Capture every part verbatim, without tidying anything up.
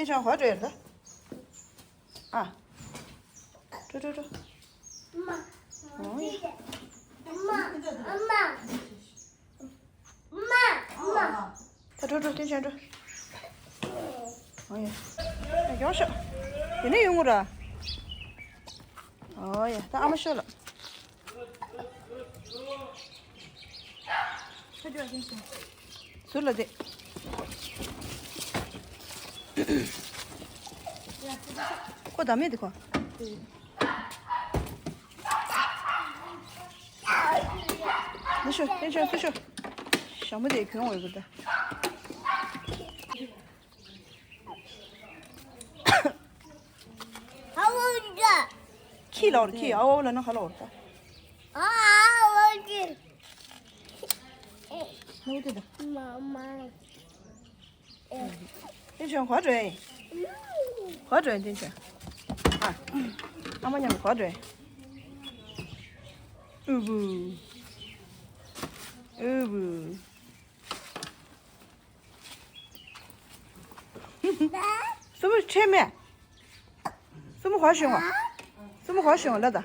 ཅང་ཧོ་འགྲོ་ཡར་ད། ཨ། འགྲོ་འགྲོ་འགྲོ། མ། ཨོ་ཡ། མ། མ། མ། མ། ད་འགྲོ་འགྲོ་ཏན་ཅང་འགྲོ། ཨོ་ཡ། ཡོང་ཤོག་དེ་ནས་ཡོང་ངོ་ར། ཨོ་ཡ། ད་ཨ་མ་ཤོག་ལ། ཟུར་ལ་བསྡད། ཁོ་བདག་མེད་དེ་ཁོ། འདི་ཤོག་ཏན་ཅང་ཚུར་ཤོག་ཞྭ་མོ་དེ་གྱོན་འོས་པ་ད། ཁྱི་ལ་འོར་ཁྱི་ཨ་འོ་ལ་ན་ཁ་ལ་འོར་ད། ཨ་འོ་ཁྱི། ལ་འོ་དེ་ད། མ་མ། ཏན་ཅང་ག་པར་འགྲོ་ཡིན། ག་པར་འགྲོ་ཡིན་ཏན་ཅང་། ཨ། ཨ་མ་མཉམ་དུ་ག་པར་འགྲོ་ཡིན། ཨུ་བུ། ཨུ་བུ། སྲུ་མོ་ཁྲེལ་མེད། སྲུ་མོ་ག་པར་ཤོང་བ། སྲུ་མོ་ག་པར་ཤོང་བ་ལ་ད།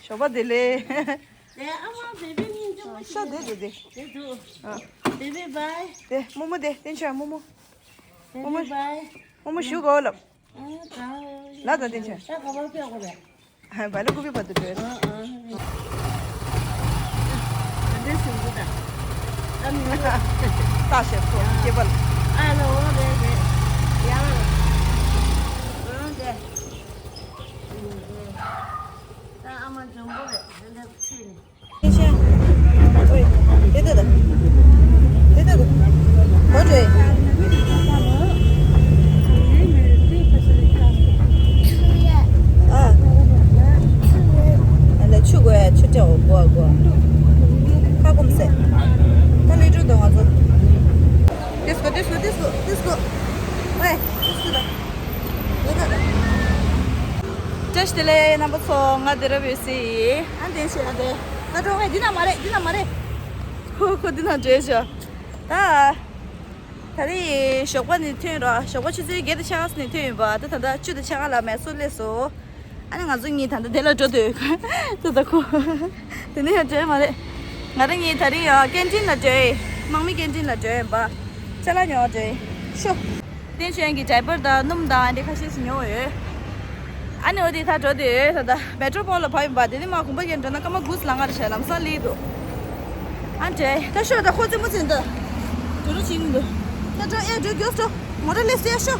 ཞོགས་པ་བདེ་ལེགས། ལས་ཨ་མ་བེ་བེ་གཉིས་ཅུང་ཤ་བདེ་བདེ་བདེ། བདེ་འདུག་ཨ། བེ་བེ་བའི། དེ་རྨོ་མོ་དེ་ཏན་ཅང་རྨོ་མོ། བེ་བེ་བའི། རྨོ་མོ་ཞུ་གོ་ལབ། ཨ་ད། ལ་ད་ཏན་ཅང་། ད་ག་པར་ཕེབས་དགོས་རེད། ཧ་བ་ལ་ཀུ་པི་བར་དུ་འགྲོ། ཨ་ཨ། ད་འདྲའི་ཞུ་གི་ད། ད་མི་འདུག་ལྟ་ཞེས་སོ་སྐྱེས་པ་ལ། ཨ་ལ་འོ་རེད་རེད། ཡང་། འོ་རེད། ད་ཨ་མ་འཇམ་པོ་རེད་དེ་འདྲ་ཁྲིད་ནས། ཨོའི། དེ་ལྟ་དང་། དེ་ལྟ་དང་། གོ་འདྲེ། ཨ། ཨ་ལ་ཆུ་དགོས་ཡ་ཆུ་སྤྲད་འོ་གོ་གོ། ཁ་སྐོམ་སེ། ད་ལས་སྒྲུབ་དང་ང་ཚོ། ཏིས་ཀོ་ཏིས་ཀོ་ཏིས་ཀོ་ཏིས་ཀོ། ཨོའི། ཏིས་ཀོ་དང་། དེ་ལྟ་དང་། བཀྲ་ཤིས་བདེ་ལེགས་རྣམ་པ་ཚོ། ང་བདེ་རབ་ཡོད་སྲིད། ཨ་འདི་བྱས་ཨ་འདི། ད་འགྲོ་ངས་འདི་ན་མ་རེད་འདི་ན་མ་རེད། ཁོ་ཁོ་འདི་ན་འདྲེས་བྱ། ད། ད་རེས་ཞོགས་པ་ནས་ཐོན་ར། ཞོགས་པ་ཆུ་ཚོད་བརྒྱད་དང་ཕྱེད་ཀ་ནས་ཐོན་ཡོད་པ། ད་ད་ལྟ་བཅུ་དང་ཕྱེད་ཀ་ལ་མལ་སུ་སླེབས་སོང་། ཨ་ནི་ང་ཚོ་གཉིས་ད་ལྟ་དེ་ལ་འགྲོ་འདོད་ཡོད། ད་ད་ཁོ། དེ་ནས་ཡང་འགྲོ་ཡ་མ་རེད། ང་རང་གཉིས་ད་རེས་ཡང་ཀན་ཊིན་ལ་འགྲོ་ཡི། དམག་མི་ཀན་ཊིན་ལ་འགྲོ་ཡིན་པ། ཅ་ལག་ཉོ་བ་འགྲོ་ཡི། ཤོ། ཏན་ཅང་གི་ཌའི་པར་དང་སྣུམ་དང་ཨ་འདྲ་ཁ་ཤས་ཤིག་ཉོ་ཡོད། ཨ་ནི་འོ་དེ་ད་འགྲོ་དུས་ད་ལྟ་མེ་ཊོ་པོལ་ལ་བབས་ཡིན་པ། དེ་ནི་མ་གུམ་པ་ཀན་འགྲོ་ན་སྐར་མ་དགུ་ལང་ང་རེ་བྱས་ལམ་སང་སླེབས་འདུག་ཨ་འདྲས་ད་ཤོ་ད་ཁོ་རྩེད་མོ་རྩེ་འདུག་འགྲོ་རུ་ཕྱིན་འདུག་ད་འགྲོ་ཨེ་འགྲོ་མགྱོགས་འགྲོ། མོ་ཊ་སླེབས་སོང་ཡ། ཤོ།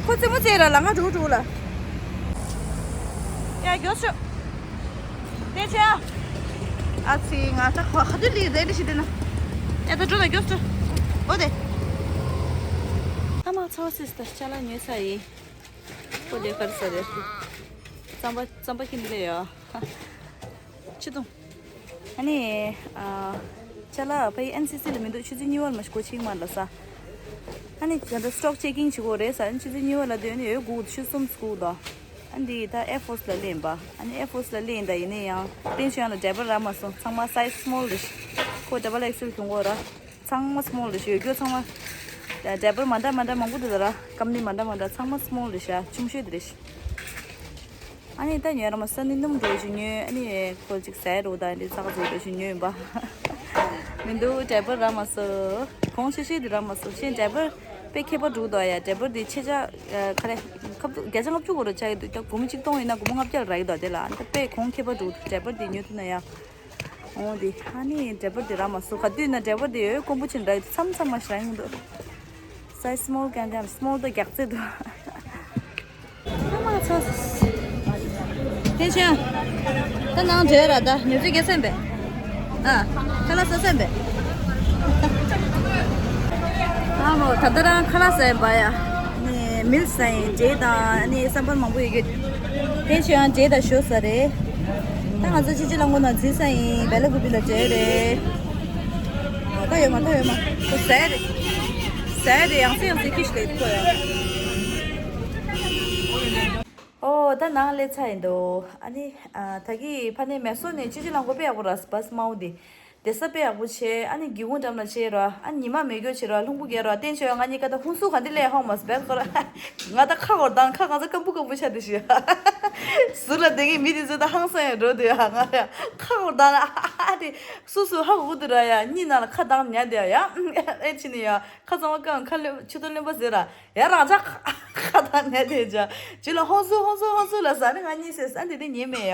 ཁོ་རྩེད་མོ་རྩེ་ར་ལང་ང་འགྲོ་འགྲོ་ལ། ཡ་མགྱོགས་ཤོ། དེ་ཆེ་ཨ། ཨ་ཙི་ང་ད་ཁ་ཁ་དུས་ལི་རེད་ཞིག་དེ་ན། ཡ་ད་འགྲོ་ད་མགྱོགས་འགྲོ། འོ་དེ། ཨ་མ་ཚོ་སིས་ད་ཅ་ལག་ཉོས་ཚར་ཡིན། ཁོ་ལས་ཀར་ས་རེད། རྩམ་པ་རྩམ་པ་ཁྱིམ་ལས་ཡོད། ཆུ་དུང་། ཨ་ནི། ཨ། ཅ་ལག་ཕ་ཡི་ཨེན་སི་སི་ལ་མི་འདུག་ཆུ་ཚོད་གཉིས་པ་ལ་མ་ཞིག་གོ་ཆིག་མ་ལ་ས། ཨ་ནི་ད་ལྟ་སི་ཊོག་ཅེག་གིང་བྱེད་དགོས་རེད་ས། ཨ་ནི་ཆུ་ཚོད་གཉིས་པ་ལ་སྡོད་ནི་ཡོད་དགུ་ཆུ་གསུམ་སྐུག་དོ། ཨ་འདི་ད་ཨེར་ཕོར་སི་ལ་སླེབས་པ། ཨ་ནི་ཨེར་ཕོར་སི་ལ་སླེབས་ད་ཡིན་ན་ཡང་ཏན་ཅང་ལ་ཌའི་པར་རག་མ་སོང་། ཚང་མ་སའི་ཛི་སི་མོལ་རེད། ཁོ་ཌབ་བལ་ཨེག་སི་ཨེལ་གྱོན་གོ་ར། ཚང་མ་སི་མོལ་རེད་ཞུ་རྒྱུ་ཚང་མ། ཌའི་པར་མ་འདྲ་མ་འདྲ་མང་པོ་འདུག་ད་ར་ཀམ་པ་ནི་མ་འདྲ་མ་འདྲ་ཚང་མ་སི་མོལ་རེད་ཤག་ཆུང་ཤོས་དེ་རེད་ཤག་ཨ་ནི་ད་ཉོས་ར་མ་སོང་ནི་སྣུམ་འགྲོ་ཞུ་ཉོས། ཨ་ནི་ཁོ་ཅིག་ཟས་རོ་ད་འདི་ཚག་ཚུགས་རེད་ཞུ་ཉོས་ཡིན་པ། མི་འདུག་ཌའི་པར་རག་མ་སོང་། གོང་ཤེས་ཤེས་དེ་རག་མ་སོང་། ཤེས་ཌའི་པར་དཔེ་ཁྱད་པར་འགྲོ་གི་འདུག་ཡ། ཌའི་པར་དེ་ཆེ་ཆ་ཁ་རེ་ཁབ་བརྒྱ་ཆ་ལྔ་བཅུ་གོ་ར་ཆགས་ཀྱི་འདུག་ད་སྒོར་མོ་ཆིག་སྟོང་ཡིན་ན་སྒོར་མོ་ལྔ་བརྒྱ་ལ་རག་གི་འདུག་དེ་ལ་ཨ་ནི་ད་དཔེ་གོང་ཁྱད་པར་འགྲོ་གི་འདུག་ཌའི་པར་དེ་ཉོ་ཐུབ་ན་ཡ། འོ་དེ་ཨ་ནི་ཌའི་པར་དེ་རག་མ་སོང་། ག་དུས་ན་ཌའི་པར་དེ་ཡོད་དཀོན་པོ་ཆེན་རག་མཚམས་མཚམས་མ་ཞིག་རག་ཡོང་འདུག་སའི་ཛི་སི་མོལ་ཀན་ཀན་སི་མོལ་ད་རྒྱག་རྩེ་འདུག་ཨ་མ་ཚོ། ཏན་ཅང་། ད་ནང་འདྲེ་ར་ད་ཉོ་ཚོད་རྒྱག་སེམས་པས། ཨ། ཁ་ལག་ཟ་སེམས་པས། ཨ་མོ་ད་ལྟ་རང་ཁ་ལག་ཟ་ཡིན་པ་ཡ། ནི་མིལ་ཟ་ཡིན་འབྲས་དང་ནི་སམ་བར་མང་པོ་ཡོད་གི། ཏན་ཅང་འབྲས་དང་ཞོ་ཟ་རེད། ད་ང་ཚོ་ཕྱི་ཕྱི་ལ་ངོ་ན་འཛིན་ས་ཡིན་བེ་ལ་ཀུ་པི་ལ་འབྲས་རེད། ད་ཡོད་མ་ད་ཡོད་མ་ཁོ་ཟས་རེད། ཟས་རེད་ཡང་སེ་ཡང་སེ་ཁྱི་ཞིག་ལས་ཁོ་ཡ། ཨོ་ད་ནང་སླེབས་ཚར་ཡིན་འདུག་ཨ་ནི་ཨ་ད་གི་ཕ་ནས་མེ་སོ་ནས་ཕྱི་ཕྱི་ལ་ངོ་དཔེ་ཡག་པོ་ར་བ་སི་མའོ་འདི། བསྡད་ས་དཔེ་ཡག་པོ་བྱས། ཨ་ནི་སྒེའུ་ཁུང་འགྲམ་ལ་བྱས་ར། ཨ་ནི་ཉི་མ་མེད་རྒྱུ་བྱས་ར། ལྷུང་པོ་རྒྱག་ར། བསྟན་ཆོས་ང་གཉིས་ཀ་ད་ཧུན་སུར་ག་འདི་ལས་ཧོང་མ་སྦད་ཁོ་ར། ང་ད་ཁ་འོར་དང་ཁ་གང་ཚ་སྐམ་པོ་སྐམ་པོ་ཆགས་འདི་ཤི། ཟུར་ལ་བསྡད་མཁན་མི་དེ་ཚོ་ད་ཧང་སང་ཡང་འགྲོ་འདུག་ཡ། ང་ཡ་ཁ་འོར་དང་ལ་ཨ་ཨ་དེ་སུ་སུ་ཧ་གོ་གི་འདུག་ར་ཡ། གཉིད་ནང་ལ་ཁ་གདངས་ཉལ་བསྡད་ཡ། ཨེ་ཕྱི་ནས་ཡ་ཁ་གཙང་མ་བཀང་ཁ་ལོན་ཆུ་ཐོག་རློན་པ་ཟེར་ར། ཡ་རང་ཅག་ཁ་གདངས་ཉལ་བསྡད་ཅག་ཅི་ལ་ཧོན་སུ་ཧོན་སུ་ཧོན་སུ་ལ་ཟ་ནི་ང་གཉིད་སད་ཨ་འདི་དེ་ཉན་མེད་ཡ།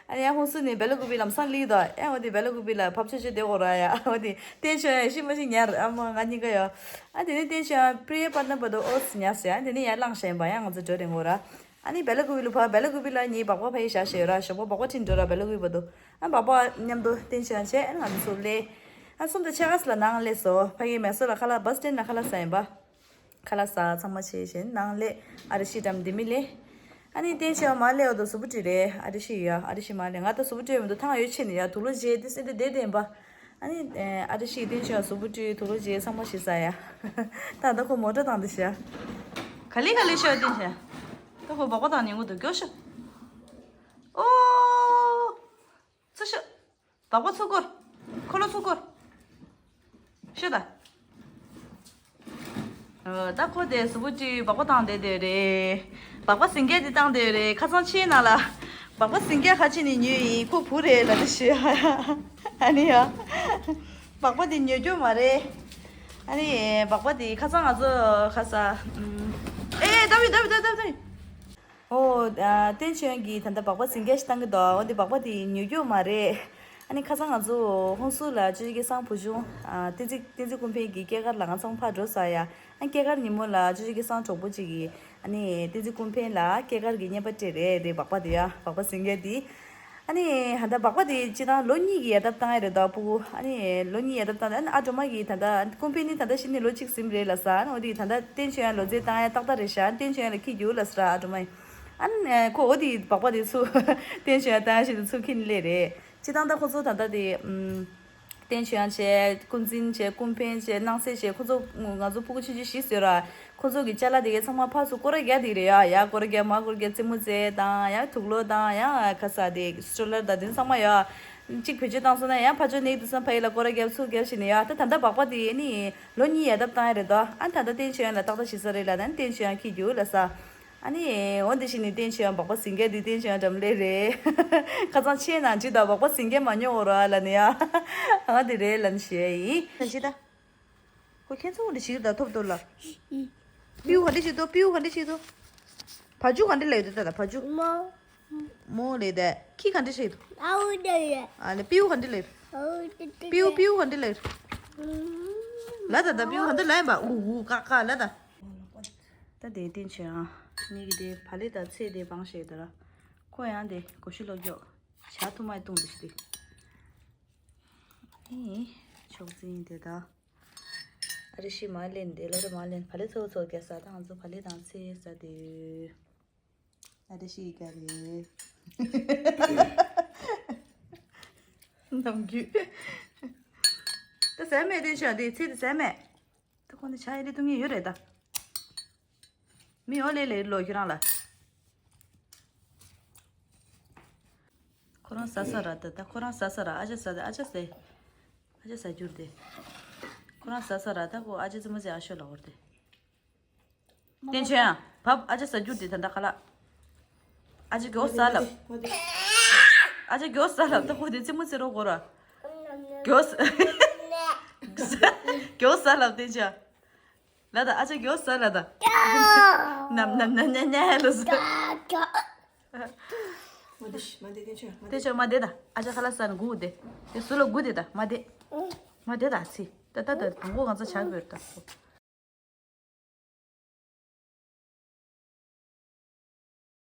ཨ་ནི་ཡང་ཧུན་སུ་ནས་སྦེ་ལ་ཀུ་པི་ལམ་སང་ལི་དོ། ཨེ་འོ་དེ་སྦེ་ལ་ཀུ་པི་ལ་བབ་ཆོས་ཆོས་དེ་འོ་ར་ཡ། འོ་དེ་བསྟན་ཆོས་ཡ་ཤི་མ་ཤི་ཉར་ཨ་མ་ང་གཉིས་ཀ་ཡ། ཨ་དེ་ནས་བསྟན་ཆོས་ཡ་པྲི་ཡ་པར་ན་བ་དོ་ཨོ་སི་ཉར་སེ། ཨ་དེ་ནས་ཡ་ལངས་ཤེས་པ་ཡ་ང་ཚོ་འགྲོ་རེ་འོ་ར། ཨ་ནི་སྦེ་ལ་ཀུ་པི་ལུ་ཕ་སྦེ་ལ་ཀུ་པི་ལ་ཉིས་སྦག་སྦག་ཕ་ཡི་ཞག་ཤེས་ར། ཞོགས་པ་སྦག་སྦག་ཁྲིད་འགྲོ་ར་སྦེ་ལ་ཀུ་པི་བ་དོ། ཨ་སྦག་སྦག་མཉམ་དུ་བསྟན་ཆོས་ཡ་བྱས། ཨ་ང་ཚོ་ཚུར་ལས། ཨ་གསུམ་དང་ཕྱེད་ཀ་ཙམ་ལ་ནང་ལས་སོ། ཕ་གི་མེ་སོ་ལ་ཁ་ལག་བ་སི་ཊེན་ལ་ཁ་ལག་ཟ་ཡིན་པ། ཁ་ལག་ཟ་ཚང་མ་བྱས་བཞིན་ནང་ལས་ཨ་རི་ཤི་འགྲམ་འདི་མི་ལས། ཨ་ནི་བསྟན་ཆོས་མ་ལས་འོ་དོ་སུ་བུ་ཏི་རེད། ཨ་རི་ཤི་ཡ་ཨ་རི་ཤི་མ་ལས་ང་ད་སུ་བུ་ཏི་མི་འདུག་ཐང་ཡོད་ཆེ་ནི་ཡ་དུག་ལོ་རྗེ་དེ་སེ་དེ་དེ་དེ་འབའ། ཨ་ནི་ཨ་རི་ཤི་བསྟན་ཆོས་སུ་བུ་ཏི་དུག་ལོ་རྗེ་ཚང་མ་ཤི་ས་ཡ། ད་ད་ཁོ་མོ་ཊ་བཏང་དེ་ཤ། ག་ལེ་ག་ལེ་ཤ་བསྟན་ཆོས། ད་ཁོ་སྦག་སྦག་བཏང་ཉིན་གུ་དུ་སྐྱོ་ཤ། ཨོ། ཚུར་ཤོག་སྦག་སྦག་ཚུར་སྐོར། ཁོ་ལོ་ཚུར་སྐོར། ཤོད་ད། ཨོ། ད་ཁོ་དེ་སུ་བུ་ཅིག་སྦག་སྦག་བཏང་བསྡད་དེ་རེད། སྦག་སྦག་ཟིང་སྐད་དེ་བཏང་བསྡད་རེད། ཁ་སང་ཕྱིན་ན་ལ། སྦག་སྦག་ཟིང་སྐད་ཁ་ཕྱིན་ནས་ཉོས་ཡིན། ཁོ་བུ་རེད་ལ་དེ་ཤོད། ཨ་ནི་ཡ། སྦག་སྦག་དེ་ཉོ་རྒྱུ་མ་རེད། ཨ་ནི་སྦག་སྦག་དེ་ཁ་སང་ང་ཚོ་ཁ་ས། ཨེ་ཨེ་ལྟ་བུ་ལྟ་བུ་ལྟ་བུ་ལྟ་བུ། ཨོ། ཨ། བསྟན་ཆོས་ཀྱིས་ད་ལྟ་སྦག་སྦག་ཟིང་སྐད་ཞིག་བཏང་གི་འདུག་འོ་འདི་སྦག་སྦག་དེ་ཉོ་རྒྱུ་མ་རེད། ཨ་ནི་ཁ་སང་ང་ཚོ་ཧོན་སུར་ལ་ཅོ་ཅོ་སྐལ་བཟང་བུ་ཆུང་། ཨ། བསྟན་འཛིན་བསྟན་འཛིན་ཀུན་ཕན་གྱི་སྐྱེས་སྐར་ལ་ང་ཚང་མ་ཕར་འགྲོ་ས་ཡ། ཨ། སྐྱེས་སྐར་ཉིན་མོ་ལ་ཅོ་ཅོ་སྐལ་བཟང་གྲོགས་པོ་གཅིག་གིས་ཨ་ནི་བསྟན་འཛིན་ཀུན་ཕན་ལ་སྐྱེས་སྐར་གྱི་རྔན་པ་སྤྲད་རེད། དེ་སྦག་སྦག་དེ་ཡ་སྦག་སྦག་ཟིང་སྐད་དེ། ཨ་ནི་ད་ལྟ་སྦག་སྦག་དེ་སྤྱིར་བཏང་ལོ་གཉིས་ཀྱི་ཡལ་འདབ་བཏང་ཡ་རེད་ད་ཕྲུ་གུ། ཨ་ནི་ལོ་གཉིས་ཡལ་འདབ་བཏང་། ཨ་ནི་ཨ་སྒྲོལ་མ་གིས་ད་ལྟ་ཀུན་ཕན་ནི་ད་ལྟ་ཤི་ནས་ལོ་གཅིག་ཟིན་རེད་ལབ་ས། ཨ་ནི་འོ་དེ་ད་ལྟ་བསྟན་ཆོས་ཡང་ལོ་ཚད་བཏང་ཡ་ཏག་ཏག་རེད་ཤག་བསྟན་ཆོས་ཡང་ལ་འཁྱེར་རྒྱུ་ལབ་ས་ར་ཨ་སྒྲོལ་མ་ཡིས། ཨ་ནི་ཁོ་འོ་དེ་སྦག་སྦག་དེ་ཚུར་བསྟན་ཆོས་ཡང་བཏང་ཡ་ཞིག་དེ་ཚུར་འཁྱེར་ནས་སླེབས་རེད། སྤྱིར་བཏང་ད་ཁོ་ཚོ་ད་ལྟ་དེ་ཨམ། བསྟན་ཆོས་ཡང་བྱས། ཀུན་འཛིན་བྱས། ཀུན་ཕན་བྱས། སྣང་གསལ་བྱས། ཁོ་ཚོ་ང་ཚོ་ཕྲུ་གུ་ཆུང་ཆུང་བཞི་ཟེར་ར། ཁོ་ཚོ་གི་ཅ་ལག་དེ་གའི་ཚང་མ་ཕར་ཚུར་སྐོར་ར་རྒྱག་དེ་རེད་ཡ། ཡ་སྐོར་ར་རྒྱག་མ་སྐོར་རྒྱག་རྩེད་མོ་རྩེ་དང་ཡ་དུག་ལོག་དང་ཡ་ཁ་ས་དེ་སི་ཊོ་ལར་དང་དེ་ཚང་མ་ཡ། གཅིག་བེད་སྤྱོད་བཏང་སོང་ན་ཡ་ཕར་ཕྱོགས་ནས་དེ་ཚང་ཕ་ཡི་ལ་སྐོར་ར་རྒྱབ་ཚུར་རྒྱབ་བྱས་ནས་ཡ། ད་ད་ལྟ་སྦག་སྦག་དེ་ནི་ལོ་གཉིས་ཡལ་འདབ་བཏང་ཡ་རེད་དོ། ཨ་ད་ལྟ་བསྟན་ཆོས་ཡང་ལ་ཏག་ཏག་བྱེད་ས་རེད་ལ། ད་ནི་བསྟན་ཆོས་ཡང་འཁྱེར་རྒྱུ་ལབ་ས། ཨ་ནི་འོ་འདི་བཞིན་ནི་བསྟན་ཆོས་ཡང་སྦག་སྦག་ཟིང་སྐད་དེ་བསྟན་ཆོས་ཡང་འགྲམ་ལས་རེད། ཁ་སང་ཕྱིན་ན་ཇི་ལྟར་སྦག་སྦག་ཟིང་སྐད་མ་ཉོ་འོ་ར་ལ་ནི་ཡ། ཨ་དེ་རེད་ལ་ནི་ཞེས་ཡིན། ད་ཇི་ལྟར། ཁོ་ཁྱེད་ཚོ་འདི་ཞིག་ད་ཐོབ་ཐོབ་ལ། པིའུ་ག་འདྲ་ཞིག་འདུག་པིའུ་ག་འདྲ་ཞིག་འདུག་བ་ཕྱུགས་ག་འདྲ་ལབ་ཡོད་འདུག་ད་ལ་བ་ཕྱུགས། མོ། མོ་ལབ་ད། ཁྱི་ག་འདྲ་ཞིག་འདུག་ཨའུ་འདྲ་ཡོད། ཨ་ལེ་པིའུ་ག་འདྲ་ལབ་ཡོད། ཨའུ་ཏི་ཏི་ཏི། པིའུ་པིའུ་ག་འདྲ་ལབ་ཡོད། ལ་ད་ད་པིའུ་ག་འདྲ་ལབ་ཡིན་པ། ཨུ་ཨུ་ཀ་ཀ་ལ་ད། ད་དེ་བསྟན་ཆོས་ཨ་ནི་གི་དེ་བ་ལི་ད་ཚེ་དེ་བང་ཞིག་ད་ར། ཁོ་ཡང་དེ་གོ་ཤུ་ལོ་ཀྱོག་ཇ་ཐུ་མ་བཏུང་འདུག་ཞིག་དེ། ཨེ། ཕྱོགས་འཛིན་དེ་ད། ཨ་རི་ཤི་མ་ལེན་དེ་ལོ་རེ་མ་ལེན་བ་ལེ་ཚོ་ཚོ་རྒྱ་ས་དང་ང་ཚོ་བ་ལེ་དང་ཚེ་ས་དེ། ཨ་རི་ཤི་ག་རེ། ནམ་རྒྱུན། ད་ཟས་མེད་དེ་ཤ་དེ་ཚེ་དེ་ཟས་མེད། ད་ཁོ་ནི་ཆ་ཡི་ལི་ཏུ་ངེ་ཡོད་རེད་ད། མི་ཡོང་ལེ་ལེ་ལོ་ཁྱེད་རང་ལ། ཁོ་རང་ཟ་ས་ར་ད་ད་ཁོ་རང་ཟ་ས་ར་ཨ་ཅག་ཟ་ད་ཨ་ཅག་ཟ། ཨ་ཅག་ཟ་རྒྱུར་དེ། ཁོ་རང་ཟ་ས་ར་ད་ཁོ་ཨ་ཅག་ཙི་མོ་ཟེ་ཨ་ཤོ་ལ་འོར་དེ། བསྟན་ཆོས་ཡང་བབ་ཨ་ཅག་ཟ་རྒྱུར་དེ་ད་ད་ཁ་ལ། ཨ་ཅག་མགྱོགས་ཟ་ལབ། ཨ་ཅག་མགྱོགས་ཟ་ལབ་ད་ཁོ་དེ་ཙི་མོ་ཙི་རོ་གོ་ར། མགྱོགས་ཟ། མགྱོགས་ཟ་ལབ་བསྟན་ཆོས། ལ་ད་ཨ་ཅག་མགྱོགས་ཟ་ལ་ད། ནམ་ནམ་ནམ་ནམ་ནམ་ལོ་ཟ། མ་དེ་ཤི་མ་དེ་དེ་ཆོས་མ་དེ། དེ་ཆོས་མ་དེ་ད་ཨ་ཅག་ཁ་ལ་ཟ་ན་སྒུག་དེ། དེ་སུ་ལ་སྒུག་དེ་ད་མ་དེ། མ་དེ་ད་ཚི། ད་ད་ད་དང་པོ་ང་ཚོ་ཆགས་དགོས་ད།